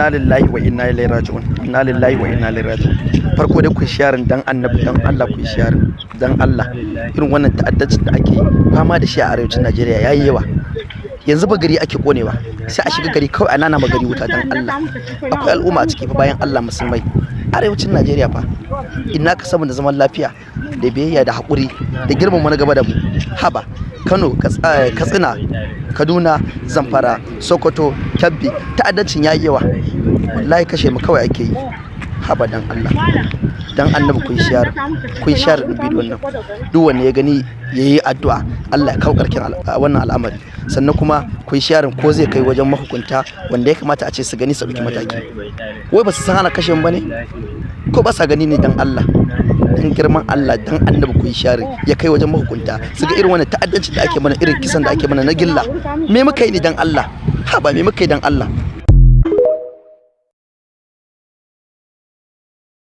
Inna lillahi wa inna ilaihi raji'un. Inna lillahi wa inna ilaihi raji'un. Farko dai ku sharing, dan Annabi, dan Allah ku sharing, dan Allah. Irin wannan ta'addancin da ake fama da shi a arewacin Najeriya yayi yawa. Yanzu ba gari ake konewa, sai a shiga gari kawai a nana ma gari wuta. Dan Allah, akwai al'umma a ciki fa, bayan Allah musulmai. Arewacin Najeriya fa, ina ka samu da zaman lafiya da biyayya da haƙuri da girmama na gaba da mu? Haba, Kano, Katsina, Kaduna, Zamfara, Sokoto, Kebbi, ta'addancin yayi yawa. Wallahi kashe mu kawai ake yi. Haba, dan Allah, dan Annabi, ku share, ku share din bidiyon nan. Duk wanda ya gani yayi addu'a Allah ya kawo karkin wannan al'amari. Sannan kuma ku share, ko zai kai wajen mahukunta wanda ya kamata a ce su gani su dauki mataki. Wai ba su san ana kashe mu bane, ko ba sa gani ne? Dan Allah, dan girman Allah, dan Annabi, ku yi share ya kai wajen mahukunta su ga irin wannan ta'addanci da ake mana, irin kisan da ake mana na gilla. Me muka yi ne, dan Allah? Haba, me muka yi, dan Allah?